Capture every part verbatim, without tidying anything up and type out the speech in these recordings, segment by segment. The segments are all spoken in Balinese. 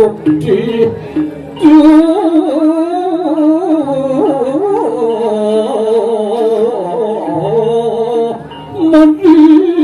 Mukti mati.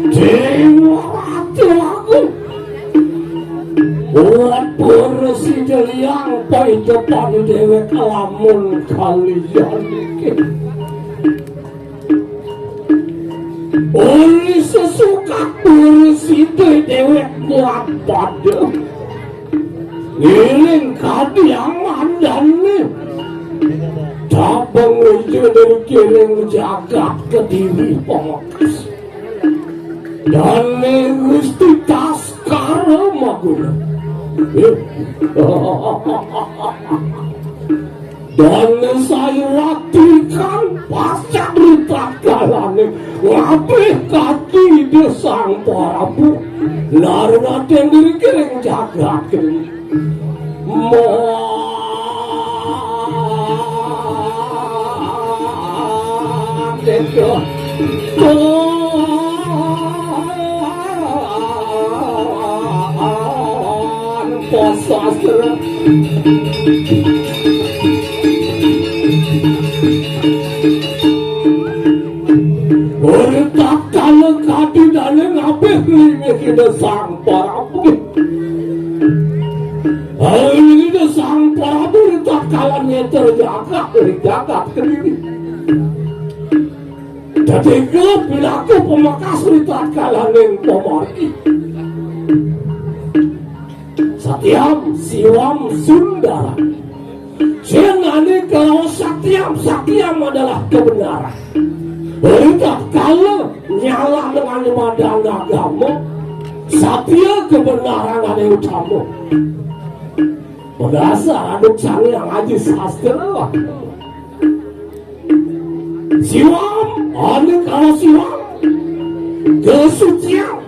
Dewa Ratu Agung. Buat boros sida liang paindepan dewek lamun kaliyan iki. Oli sesukat boros sida dewek kuat pada. Ngiring kadiang mandane. Cabang wija dari kiring jagat Kediri Pamekkas. Dane Gusti Taskara Maguna. Dane Sayuwati kang pasca ritatkalane ngabih kaki Ida Sang Prabu. Larunaten diri kiring jagat. Ora tatkala kadinane ngabih lingih Ida Sang Prabu. Ida Sang Prabu tatkala ngeter jagat, ring jagat Kediri. Dadi iku pilaku pamekas ri tatkalaning pamargi. Satyam Siwam Sundara. Jenane kalau Satyam, Satyam adalah kebenaran. Ri tatkala nyala dengan madan agama, satya kebenaran ane utama. Berdasar aduk Sang Hyang Aji Sastra. Siwam, ane kala siwam. Kesucian.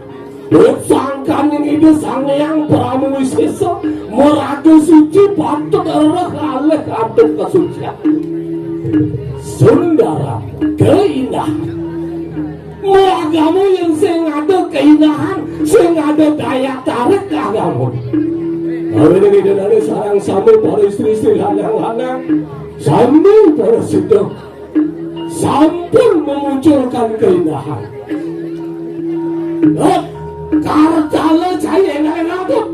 Sangkaning Ida Sang Hyang Prabu Wisesa, maraga suci patut rereh alih antuk kesucian. Sundara, keindahan. Mau agama yang sing ada keindahan, sing ada daya tarik agama. Awene ida dane sareng sami para istri-istri lanang-lanang, sami para sida sampun memunculkan keindahan. Hop, kartala jaya engal-engal tuh.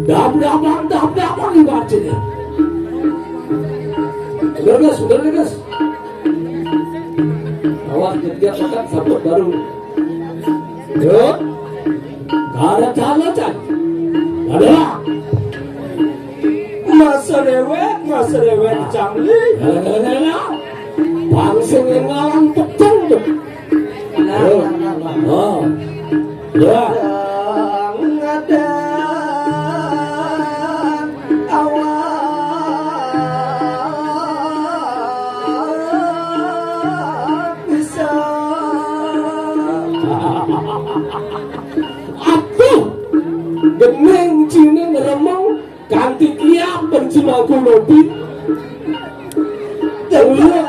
Dab-daban, dab-daban ibaratnya. Bener, Gas? Bener, Gas? Awas, dia makan sabut baru. Yo. Kartala jaya. Ada. Mas Rewet, Mas Rewet Cangli. Bang sing ngalang pecel tuh. Nah, oh, nah, nah, nah. Oh. Ya. Ngadan awak bisa. Aduh, geneng cine ngeremeng. Kanthi kiap benci mangku lobi. Iya.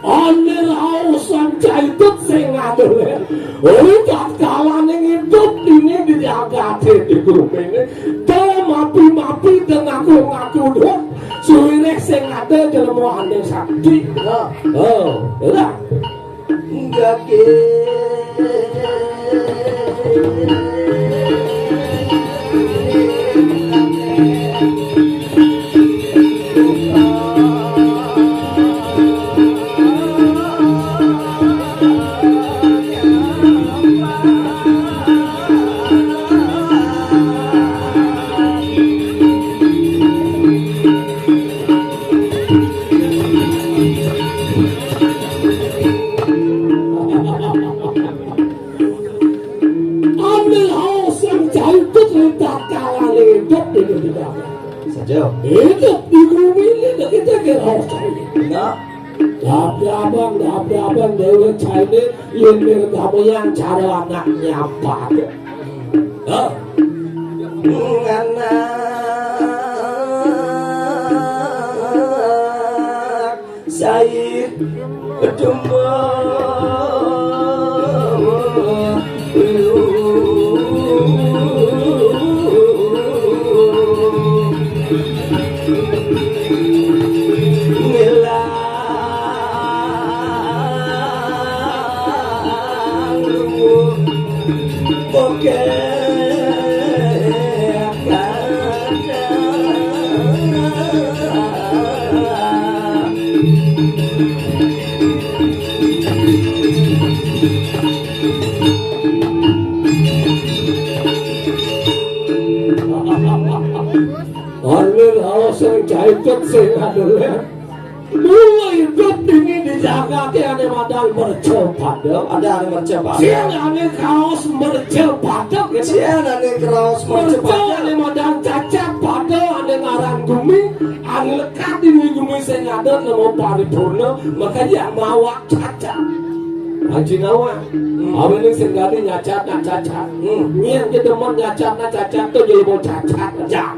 Ane raosan caitut sing ngadole. Uli tatkalaning idup dini di jagate di grup ini. Te mapi-mapi te ngaku-ngaku dok. Suwireh sing ada jelema ane sakti. Nah. Oh, ya. Gage. Ambil haus yang jahitut letak kalah ledok di negara. Saja. Hidup di bumi ini kita kira haus. Enggak. Tapi abang, tapi abang dewe caine, yen kamu yang cara anaknya apa? Hah? Anak Said Dumbo. Ngilang Oke. Orlir haus sing jaitet sing adolen. Mula idup dini di jagate ane madan mercapada. Ada ane mercapada. Sing ane kraos mercapada, gitu. Sing ane kraos mercapada. Merca ane madan cacat pada ane ngaran gumi, ane lekat dini gumi sing ada nemu paripurna, makanya mawa cacat. Haji Nawa, hmm, awene sing dadi nyacat nak cacat. Hmm. Nyen ke demen nyacat nak cacat to jadi mau cacat. Ya.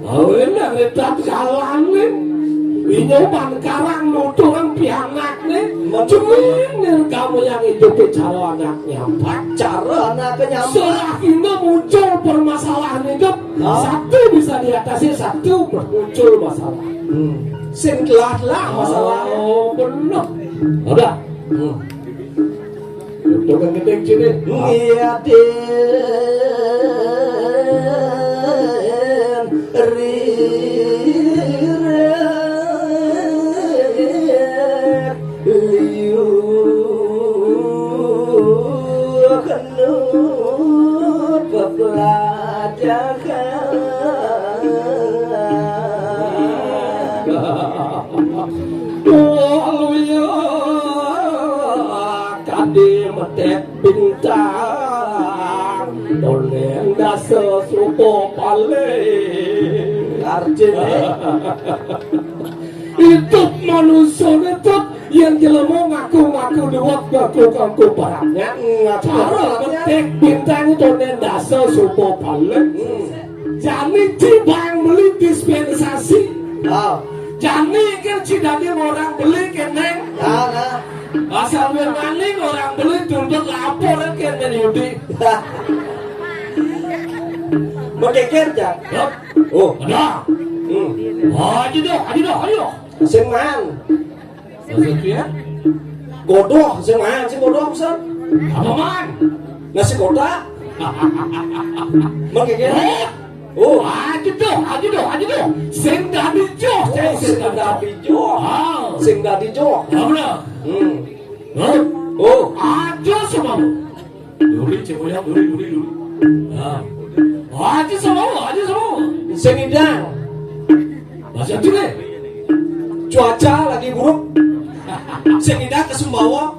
Awene ngetat kalane. Inyoman karang nuturang pianakne. Cuman kamu yang hidup cara anaknya empat. Cara anaknya empat. Selahina muncul permasalahan hidup, ah, satu bisa diatasi, satu muncul masalah. Hmm. Sing telah-telah masalah. Oh, bener. Udah. Hmm. Untung kan gedeng sini. Iya, Din. Rire. Liu. Kenu. Pepelajahan. Waluya kadi metek bintang, dolen dasa supa palih. Artine? Idup manusa niku Yén jelema ngaku-ngaku déwék, ngaku-ngaku barangnya, ngaku cara barangnya. Metik bintang itu nendasa suba balik. Hmm. Jani ci bang beli dispensasi. Ah. Jani kan ci dadi orang beli keneng. Ah, nah. Asal wénani orang beli tuntut lapor kan Yudi. Begeger, Cak. Hah? Oh. Ada. Hmm. Aja dah, aja dah, aja dah. Sing man. Maksudnya? Godoh, sing man, sing godoh, Ustaz. Apa man? Nasi kotak. Begeger. Eh? Oh. Aja dah, aja dah, aja dah. Sing dadi joh, oh, sing dadi joh. Ah. Sing dadi joh. Apa dah? Hmm. Hah? Oh. Aja sama. Duri, coba ya, duri, duri, duri. Nah. Aja sama, aja sama. Sing idang. Bahasa Cina. Cuaca lagi buruk. Sing idang ke Sumbawa.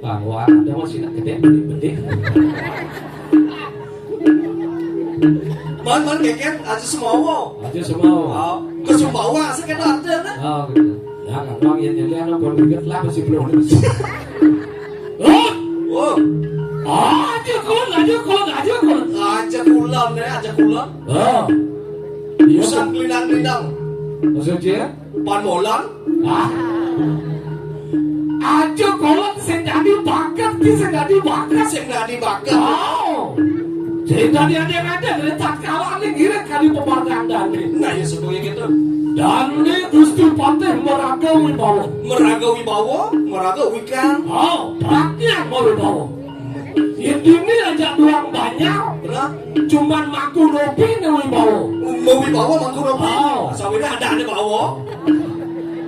Bahwa ada masih nak gede, gede. Man, man, geger, aja Sumbawa. Aja Sumbawa. Oh, ke Sumbawa, saya kena ada, nah. Oh, gitu. Ya, gampang ya, jadi anak baru ingat lah, masih belum. Oh. Oh. Aja kulon, aja kulon, aja kulon. Aja kulon, ya, aja kulon. Oh. Iya. Usah kelindang-kelindang. Maksudnya? Pan molan. Ah. Aja kolot sing dadi bakat, ki sing dadi bakat. Sing dadi bakat. Oh. Sing dadi ada-ada dari tatkala ning ngirit kali pemandang dani. Nah, ya sebagai gitu. Dani Gusti Patih Meraga Wibawa. Meraga Wibawa, Meraga Wikan. Oh, praknya mau Wibawa. Yén dini aja doang banyak. Bener. Cuman mangku nopi né Wibawa. Mau Wibawa mangku nopi. Oh. Sawine ada ada bawa.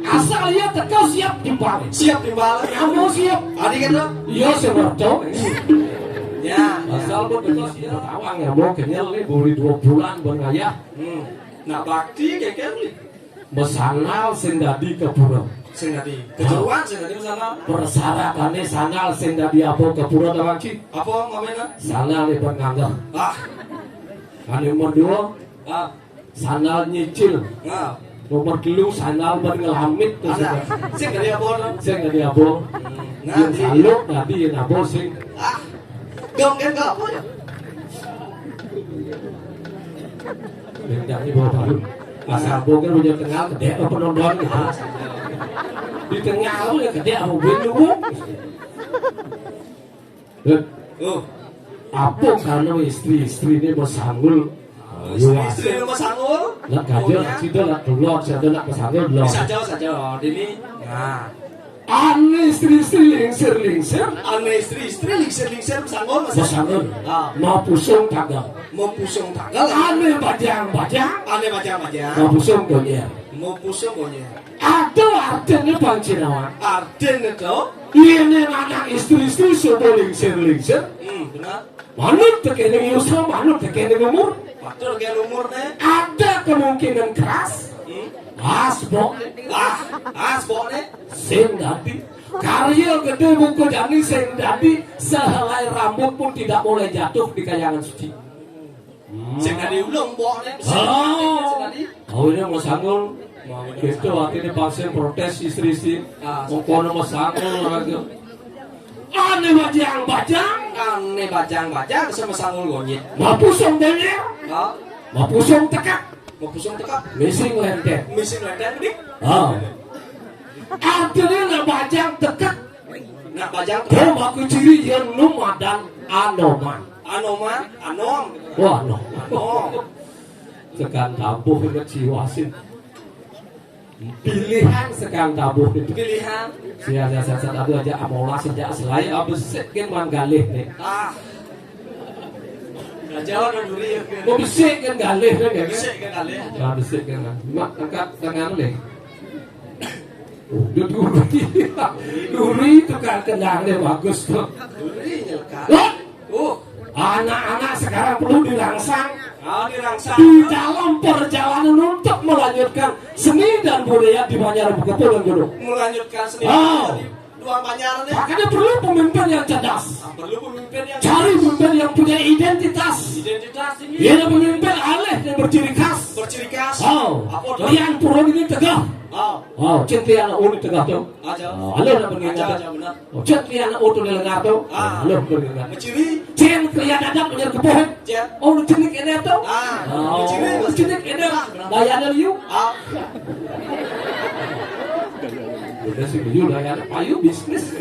Asal iya teka siap timpal. Siap timpal. Nyamuk siap. Adi kan, Bro? Iya, siap, Bro. Ya. Asal pun teka siap. Tawang nyamuk kenyal nih, buri dua bulan, bun ngayah. Hmm. Nah, bakti, keker nih. Mesanggal sing dadi kepura. Sing dadi. Kejeroan sing dadi mesanggal. Persyaratané sanggal sing dadi apa kepura ta, Bang Ci? Apa ngomongnya? Sanggal iban nganggur. Ah. Kan nomor dua, ah, sanggal nyicil. Ah. Nomor telu, sanggal ban ngelamit to. Anak. Sing dadi apa to? Sing dadi apa? Hmm. Yén ngerti. Saluk dadi yén apa sing. Ah. Dong, kan apa ya? Yang jadi bawa baru. Mas Ambo kan punya tengah gede apa penonton gitu. Di tengah aku ya gede apa gue nunggu. Eh, oh. Apa karena istri-istri ini mau sanggul? Oh, istri-istri ini mau sanggul? Lah gajah, oh, ya. Sida lah keluar, sida lah kesanggul, belum. Bisa jauh saja, oh, ini. Nah. Ané istri-istri lingsir-lingsir. Ané istri-istri lingsir-lingsir, mesangul, mesangul. Mesangul. Ah. Mapusung tanggal. Mapusung tanggal. Ané bajang-bajang. Ané bajang-bajang. Mapusung gonyér. Mapusung gonyér. Ada artinya pancinawang. Artinya to? Ini anak istri-istri sudah lingsir-lingsir. Hmm, benar. Manut tekéning yuswa, manut tekéning umur. Manut tekéning umur, né. Ada kemungkinan keras. Hmm. Asbok. Ah, asbok, né. Sing dadi. Karya gedé buku jani sing dadi, sehelai rambut pun tidak boleh jatuh di kayangan suci. Hmm. Sing dadi ulung, Mbok, né. Oh. Sing dadi. Kawinné mesangul. Mau gitu, artinya paksa protes istri sih. Ah. Mau kono mesangul lagi. Ané bajang-bajang. Ané bajang-bajang, sing mesangul gonyér. Mapusung gonyér. Ah. Mapusung tekek. Mapusung tekek. Mising lenteng. Mising lenteng, dik. Ah. Artinya nak bajang tekek. Nak bajang tekek. Kau aku ciri yang nu madan Anoman. Anoman, anom. Wah, anom. Anom. Tekan tabuh ingat si wasit. Pilihan sekarang tabuh itu. Pilihan. Sia, sia, sia, sia, aduh, aja amolas, aja selai, ah, besik kan man galih nih. Ah. Nah, jawab dong dulu ya. Mau besik kan galih kan ya, kan? Besik kan galih. Nah, besik kan. Mak angkat tangan nih. Oh, dia duri. Duri tukang kendangnya bagus tuh. Duri nyelekat. Loh, oh. Anak-anak sekarang perlu dirangsang. Ah, dirangsang. Di dalam perjalanan untuk melanjutkan seni dan budaya di Banjar Kepulauan Gunung. Melanjutkan seni. Oh. Tuang Banjar nih. Makanya perlu pemimpin yang cerdas. Ah, perlu pemimpin yang Cari pemimpin yang punya identitas. Identitas ini. Biar pemimpin alih yang berciri khas. Berciri khas. Oh, apa tuh? Kalian turun ini tegah. Oh. Oh, cinta anak uni tegah tuh. Aja. Oh, alih nak benar. Aja, aja benar. Oh, cinta anak utuh lengar tuh. Ah. Alih benar. Menciri. Cen kalian datang punya kepoh. Cen. Oh, lu jenik ini tuh. Ah, oh, lu jenik. Lu jenik ini. Ah, benar. Daya ada liu. Ah. Udah sih, you daya ada payu bisnis.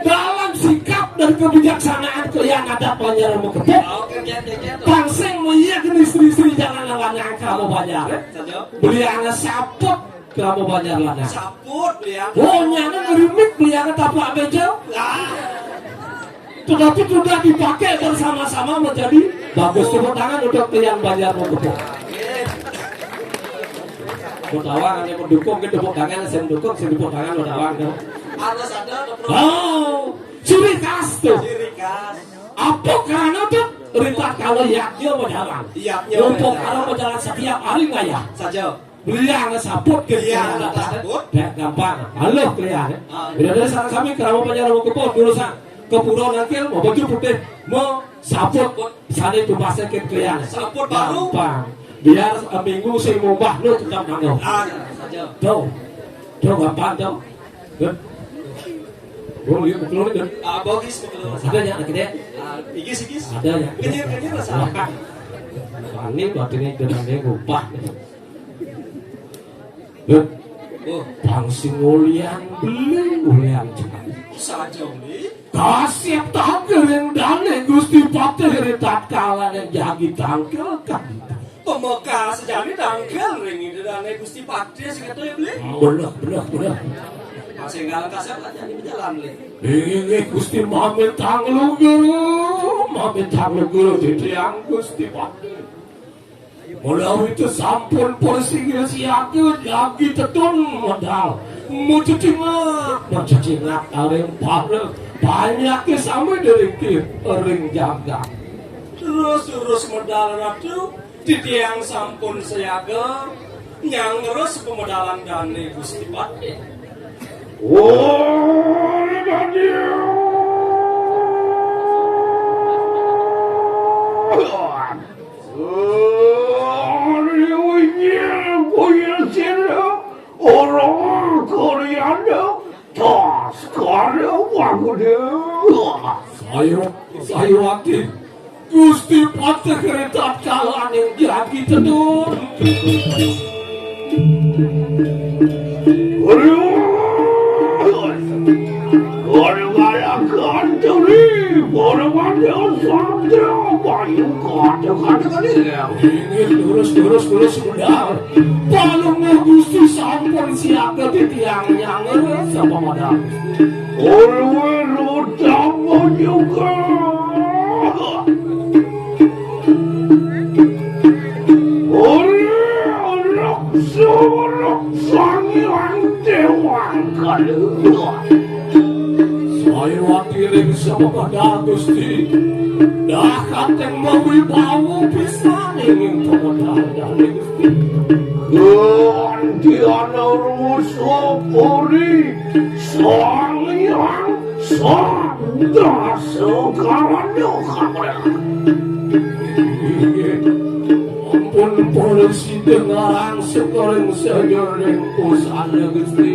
Dalam sikap dan kebijaksanaan kalian ada Banjar mau kepoh. Oke, oke, oke, oke. Tangseng melihat istri-istri jangan langgar nyangka mau Banjar. Saja. Beli anak saput kamu Banjar lana. Saput beli anak. Oh, nyana ngerimik beli anak tapak meja. Lah. Tetapi sudah dipakai bersama-sama menjadi bagus. Tepuk tangan untuk kalian Banjar mau kepoh. Mau tawang, ada mau dukung, kita tepuk tangan, saya dukung, saya tepuk tangan, mau tawang, tuh. Harus ada, ada pro. Oh, ciri khas tuh. Ciri khas. Apa karena tuh? Rintak kalau yaknya mau jalan. Yaknya mau jalan. Untuk kalau mau jalan setiap hari nggak ya? Saja. Beli yang saput ke Iya, yang atas saput. Ya, gampang. Halo, kalian, ya. Ah. Bila ada salah kami, kerama Banjar mau kepoh, jurusan ke Pura Nangkil, mau baju putih, mau saput. Saput. Sana itu bahasa ke kalian. Saput baru. Gampang. Biar, eh, minggu saya mau bah, lu tetap nanggung. Ah, saja. Tuh. Tuh, gampang, tuh. Good. Bro, yuk, betul, good. Ah, bagus, betul. Ada ya, ada gede? Ah, igis, igis. Ada ya. Kenyir, kenyir, rasa. Wah. Ini buat ini dengan dia upah. Lho, Oh. Bang sing ulian beli, ulian cepat. Saja beli. Kasih tak kering dane Gusti Patih ri tatkala ning jagi tangkil kan. Pemeka sejani tangkil ring ida dane Gusti Patih sing ketu ya beli. Bener, bener, bener. Masih nggak kasar lah jadi berjalan beli. Inggih Gusti Mamit Tanglugur, Mamit Tanglugur titiang Gusti Patih. Mula itu sampun persigil siaga jagi tetun medal. Mucecingak, mucecingak aring pala. Banyake sami deriki ring jagat. Terus-terus medal Ratu, titiang sampun siaga, nyangres pemedalan dane Gusti Patih. Oh, Raden. Orang Koreana tas kare wagude. Sayu, Sayuwati, Gusti Patih Keritat kalaning jagi tedun. Aduh. Ora malah kanturi, ora malah sabda, bayu kata-kata kali. Inggih, terus, terus, terus, benar. Palungguh Gusti sampun siaga titiang nyangres sama modal. Ulwe rutama juga. Ora, ora, suara Sang Hyang Dewa Kala. Saya wati ring sepepada Gusti. Dah kateng mawibawa pisan ing pemedalan Gusti. Gantiana rusa puri Sang Hyang Sang Dasa Karana Kamra. Ampun, polisi dengarang sekoring sejoring pusana Gusti.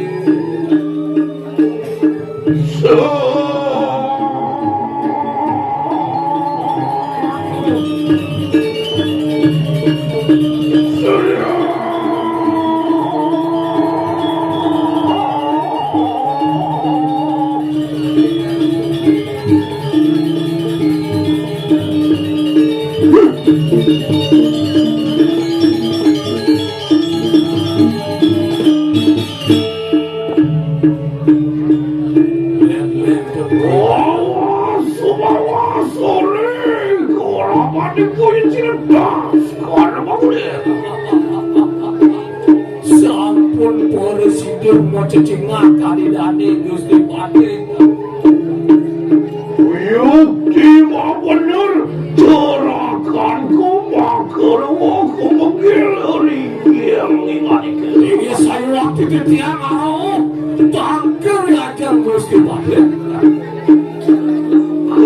Sampun para sidur macecingak kali dane Gusti Patih. Yukti mabener, jeraganku makarwa kumenggil ringgil ninganika. Inggih, saya waktu titiang, au, tangkil ya.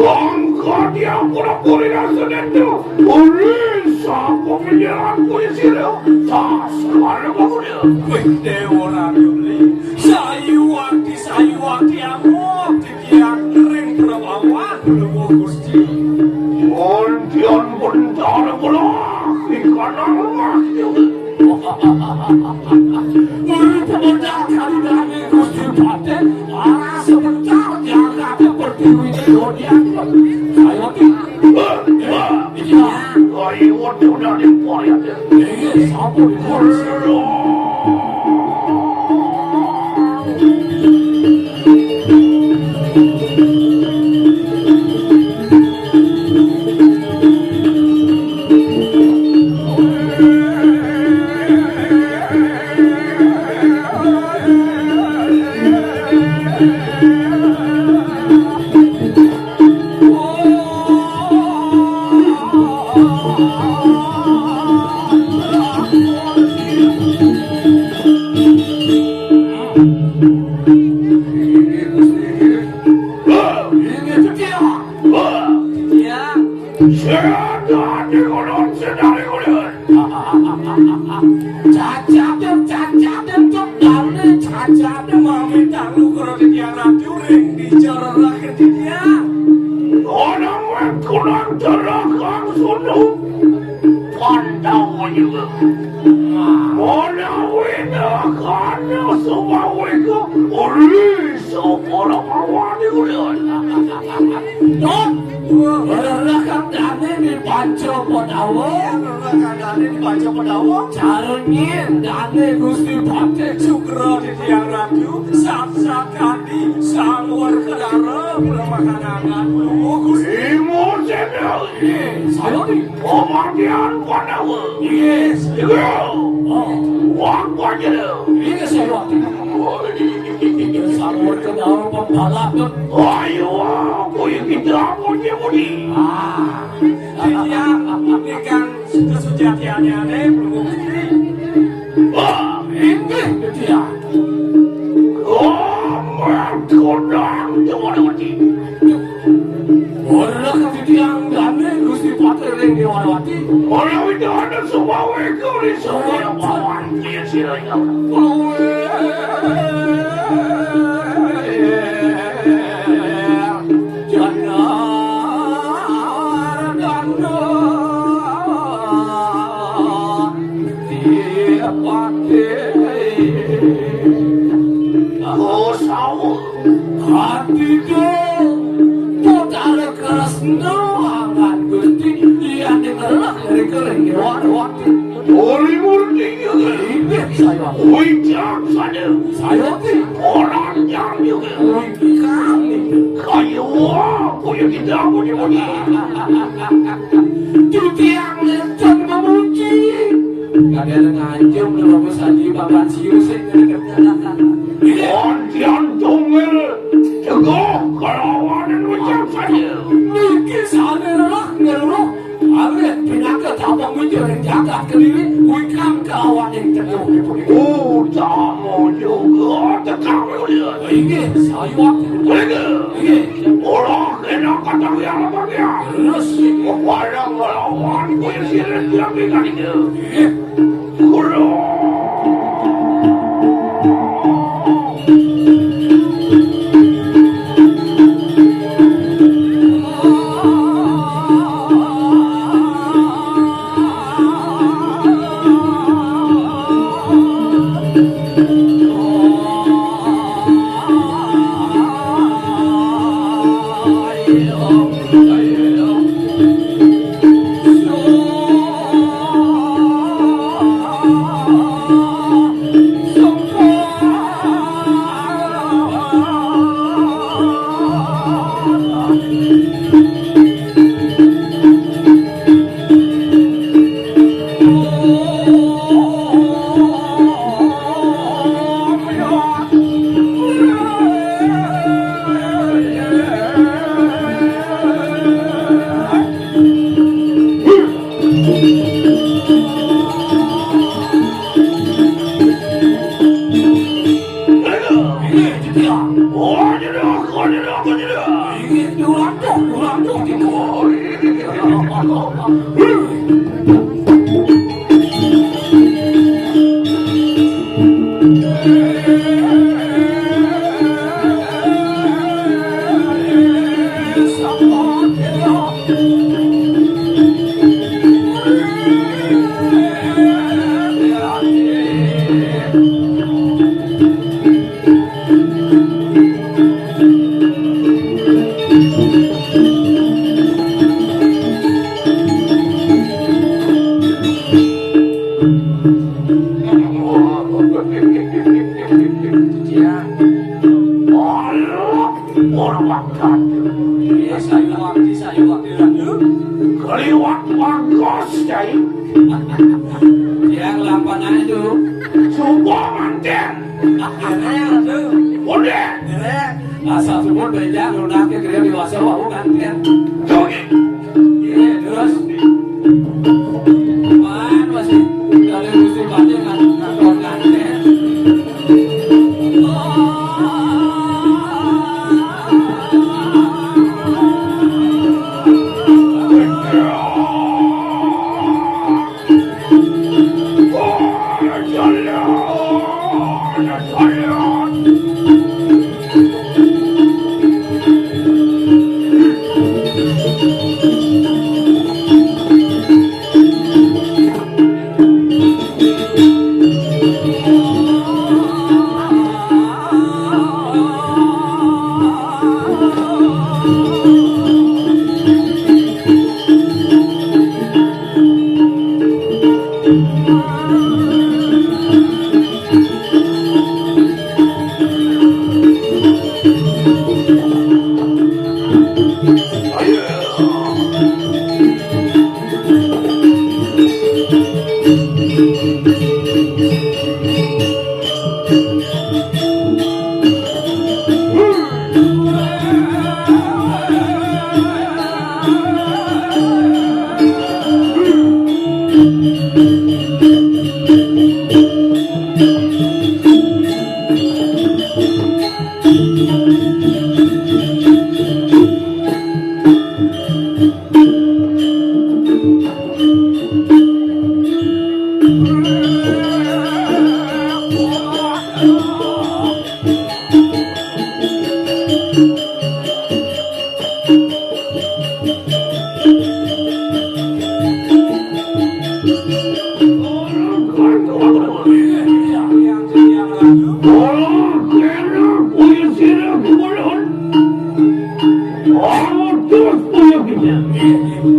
Kang kadya pura puri rasa nendo. Uri sapa penyeran kuwi sira. Tas kare kuwi. Wih, Dewa Raden Beli. Sayu ati, sayu ati, amuk titiang ring Prabawan, Prabu Gusti. Mondian bendara bola, ikan arwah. Murid pemodal kali dane Gusti Patih, arah sebentar jagate pertiwi di dunia. Saya tidak. Iya. Ayo, waduh, udah dipoyak. Iya, sampun. Cacadem, cacadem, cok dane, cacadem, mami talu karo titiang ratu ring dicara rakyat titiang. Ana wet kunang cara kang sunu. Pandawa juga. Ana wet kana sumawika. Uli sopora mawani ulian. Dot, bererakan dane di Panca Pandawa. Bererakan dane di Panca Pandawa. Carengin dane Gusti Patih Cukra di Tiang Rayu. Sat-sat kadi sangwar kedara pelemahan anak. Gusti. Imo Cendil. Iya, saya di. Pemandian Pandawa. Yes. Iya. Oh. Wang Pandawa. Iya, saya di. Sangwar kedara pembalap. Ayo, aku yang kita punya budi. Ah. Iya, ini kan sudah sujati aneh-aneh, belum bukti. Wah, ini dia. Komat kodang Dewanawati. Ora ketiang dane Gusti Patih ring Dewanawati. Ora widana subawe kuri subawe pawan. Iya sira ing. Pawe. Janar dana. Patih. Kosawa. Hatiku. Putar Kresna angan Gusti. Iya dengelah dari kering Dewanawati. Uri murti. Ini saya. Wicaksana. Saya ti. Orang yang juga. Wih, kami. Kayu apa yang kita punya punya? Titiang lintang memuji. Kadang ngancung lho, Gus Haji, Bapak Siu sing ngerti. Kondian tunggal teguh kelawanan ucap saja. Niki sane lelah ngeluh. Awit pinaka tabang wijo ring jagat Kediri, wikang kelawaning teguh nipun. Utama juga tekang ulian. Inggih, sayuwak. Inggih. Inggih. Ora kena kata wiara bagian. Terus. Kepada ngelawan kuya sirit yang dikasih. Inggih. Guru. Inggih, durang tuh, durang tuh, gitu. Ya. Orang waktu. Iya, sayuwak, sayuwak, Ratu. Kaliwat bagus, Cai. Ya, kelampan aja. Sumpah manten. Akhirnya, Ratu. Udah. Akhirnya, asal semua beja, lu nake kerja di wasa, wau kan, ya. Joget. Iya, terus. Apaan masih dari Gusti Patih nggak ngatur nganten?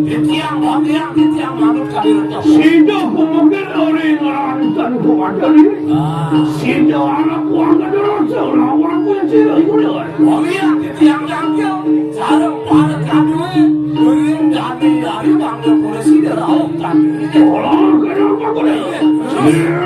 Titiang, titiang, titiang, manut kami. Sida pemungkir ori ngerantan kumadar ini. Ah. Sida anak warga derasa lawan pun sida ibu dewan. Wong iya, titiang jangkil, sareng para kadue, ring dani dari bangga pura sida rauh kadue. Olah kenapa kuda? Iya.